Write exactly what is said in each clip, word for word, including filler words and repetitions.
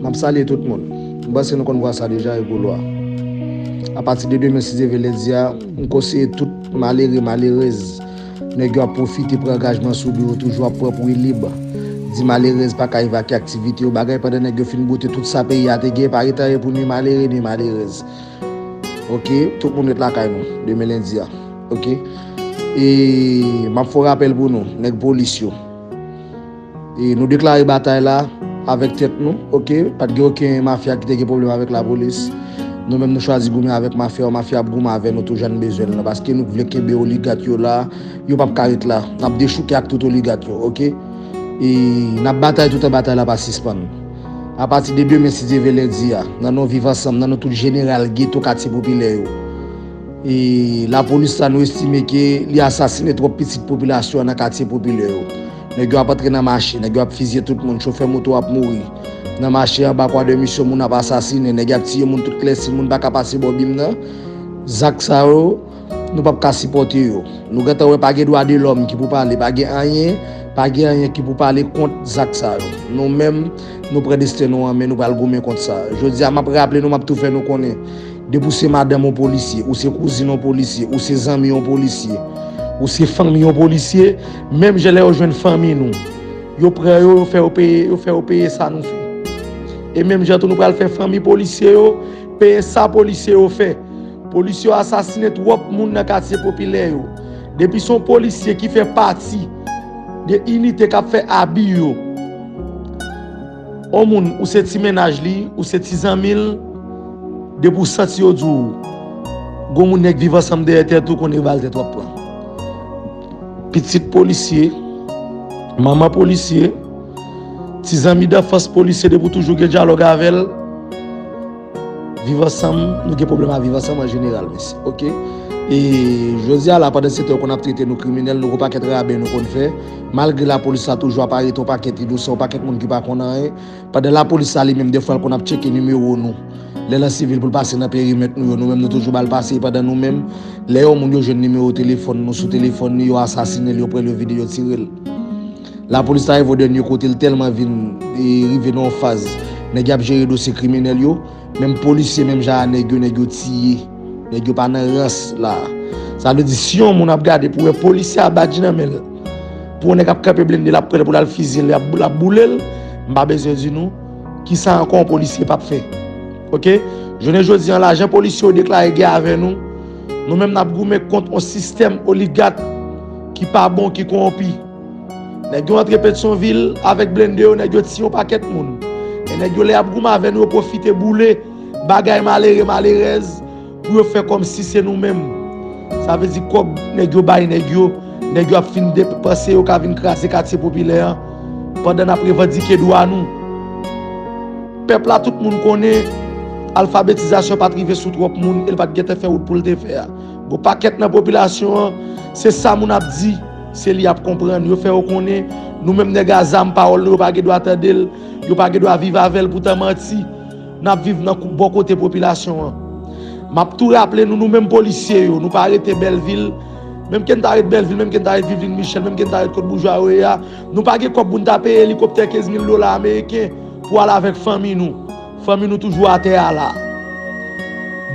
M ap salye tout moun. M panse nou konn vwa sa deja, e gwo lwa. Apati de demen, si Dye vle, lendi a, m konseye tout malere, malerez, nèg yo ap pwofite pran angajman sou biro, toujou ap pran pou yo lib. Di malerez pa ka evakye aktivite yo, bagay, pandan nèg yo fin boute tout sa peyi a te gen, pa ret anyen pou ni malere, ni malerez. Oke, tout moun ret lakay nou, demen lendi a. Oke? E m ap fè yon rapèl pou nou, nèg polis yo. E nou deklare batay la avèk tèt nou, oke? Pa t gen okenn mafya ki te gen pwoblèm avèk lapolis. Nou menm nou chwazi goumen avèk mafya yo, mafya ap goumen avè nou tou jan n bezwen l lan, paske nou vle kenbe oligat yo la, yo p ap ka ret la. N ap dechouke ak tout oligat yo, oke? E n ap batay toutan batay la pa sispann. Apati de demen, si Dye vle, lendi a, nan non Viv Ansanm, nan non tout jeneral geto katye popilè yo, e lapolis la, nou estime ke li asasinen twòp pitit popilasyon an nan katye popilè yo. Nèg yo ap antre nan mache, nèg yo ap fizye tout moun, chofè moto ap mouri. Nan mache anba Kwa de Misyon, moun ap asasinen, nèg ap tiye moun tout klèsi, moun pa ka pase bò bim nan. Zak sa yo, nou p ap ka sipòte yo. Nou gentan wè pa gen dwa de lòm ki pou pale, pa gen anyen, pa gen anyen ki pou pale kont zak sa yo. Nou menm, nou pran desten nou an men, nou pral goumen kont sa. Jodi a, m ap raple nou, m ap tou fè nou konnen, depi w se madanm yon polisye, ou se kouzin yon polisye, ou se zanmi yon polisye, ou se fanmi yon polisye, menm jan lè yo jwenn fanmi nou, yo pran yo, yo fè yo peye, yo fè yo peye sa nou fè. E menm jan tou nou pral fè fanmi polisye yo peye sa polisye yo fè. Polisye yo asasinen twòp moun nan katye popilè yo. Depi se yon polisye ki fè pati de inite k ap fè abi yo, yon moun, ou se ti mennaj li, ou se ti zanmi l, depi w santi yo di w, gon moun nèg Viv Ansanm dèyè tèt ou, konnen bal tèt w ap pran. Pitit polisye, manman polisye, ti zanmi danfans polisye, depi w toujou gen dyalòg avè l, Viv Ansanm, nou gen pwoblèm ak Viv Ansanm an jeneral, mesye, oke? E jodi a la, pandan se tan yo konn ap trete nou kriminèl, nou gon pakèt rabe nou konn fè, malgre lapolis la toujou ap arete yon pakèt inosan, yon pakèt moun ki pa konn anyen, pandan lapolis la li menm, defwa l konn ap tcheke nimewo nou. Lè l an sivil pou l pase nan perimèt nou yo, nou menm nou toujou ba l pase, pandan nou menm, lè yon moun yo jwenn nimewo telefòn nou sou telefòn li, yo asasinen l, yo pran l, yo vide, yo tire l. Lapolis la rive yon dènye kote, l tèlman vin, e, rive nan yon faz, nèg y ap jere dosye kriminèl yo, menm polisye, menm jan a nèg yo, nèg yo tiye, nèg yo pa nan rans la. Sa vle di, si yon moun ap gade pou wè polisye a badji nan men l, pou yon nèg ap kanpe blende, l ap pran l pou l al fizye l, l ap, l ap boule l, m pa bezwen di nou, kisa ankò yon polisye p ap fè? Oke? Jounen jodi a la, jan polisye yo deklare gè avè nou, nou menm n ap goumen kont yon sistèm oligat ki pa bon, ki kowonpi. Nèg yo antre Petyonvil avèk blende yo, nèg yo tiye yon pakèt moun. E nèg yo, lè y ap goumen avè nou, yo pwofite boule bagay malere, malerèz, pou yo fè kòmsi se nou menm. Sa vle di kòb nèg yo bay nèg yo, nèg yo ap fin depanse yo ka vin kraze katye popilè an, pandan n ap revandike dwa nou. Pèp la, tout moun konnen, alfabetizasyon pa t rive sou twòp moun, e l pa t gentan fè wout pou l te fè a. Gon pakèt nan popilasyon an, se sa moun ap di, se li y ap konprann. Yo fè yo konnen, nou menm nèg a zam, pawòl nou, yo pa gen dwa tande l, yo pa gen dwa viv avè l, poutan manti. N ap viv nan kou-, bò kote popilasyon an. M ap tou raple nou, nou menm polisye yo, nou pa rete Bèlvil, menm ke n ta ret Bèlvil, menm ke n ta ret Vivlin Michèl, menm ke n ta ret kot boujwa yo ye a, nou pa gen kòb pou n ta peye elikoptè kenz mil dola ameriken pou al avèk fanmi nou. Fanmi nou toujou atè a la.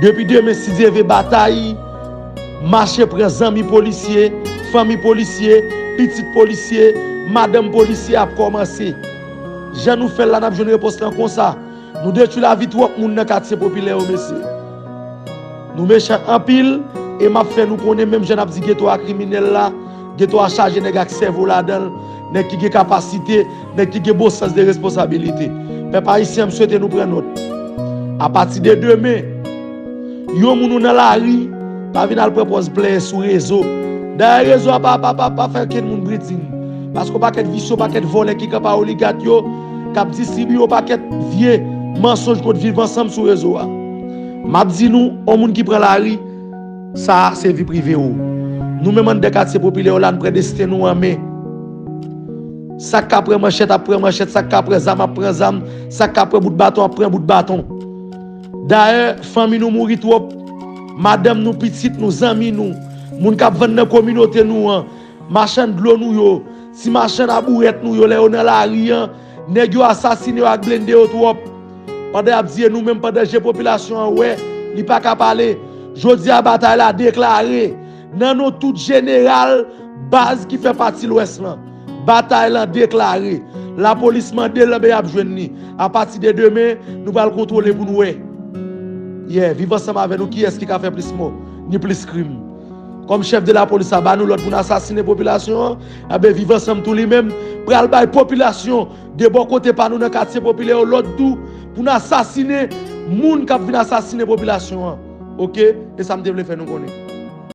Depi demen, si Dye vle, batay mache pran zanmi polisye, fanmi polisye, pitit polisye, madanm polisye ap kòmanse. Jan nou fè l la, n ap jwenn repons lan konsa. Nou detwi lavi twòp moun nan katye popilè yo, mesye. Nou mechan anpil, e m ap fè nou konnen, menm jan n ap di geto a kriminèl la, geto a chaje nèg ak sèvo ladan l, nèg ki gen kapasite, nèg ki gen bon sans de responsabilite. Pèp ayisyen, m swete nou pran nòt. Apati de demen, yon moun ou nan lari, pa vin al pran pòz plenyen sou rezo. Dayè, rezo a pa, pa, pa, pa fè okenn moun britin. Paske yon pakèt visye, yon pakèt vòlè ki kanpe a oligat yo, k ap distribiye yon pakèt vye mansonj kont Viv Ansanm sou rezo a. M ap di nou, yon moun ki pran lari, sa a se vi prive w. Nou menm anndan katye popilè yo la, n pran desten nou an men. Sa k ka pran manchèt ap pran manchèt, sa k ka pran zam ap pran zam, sa k ka pran bout baton ap pran bout baton. Dayè, fanmi nou mouri twòp. Madanm nou, pitit nou, zanmi nou, moun k ap vann nan kominote nou an, machann dlo nou yo, ti machann abourèt nou yo, lè yo nan lari an, nèg yo asasine yo ak blende yo twòp. Pandan y ap di nou menm, pandan je popilasyon an wè, li pa ka pale. Jodi a, batay la deklare. Nan non tout jeneral baz ki fè pati Lwès lan, batay lan deklare. Lapolis mande l, enben y ap jwenn li. Apati de demen, nou pral kontwole pou nou wè. Yeah, viv ansanm avè nou, kiyès ki ka fè plis mò, ni plis krim? Kòm chèf de lapolis la ba nou lòd pou n asasinen popilasyon an, enben viv ansanm tou li menm pral bay popilasyon de bò kote pa nou nan katye popilè yo lòd tou pou n asasinen moun k ap vin asasinen popilasyon an. Oke? E sa m te vle fè nou konnen.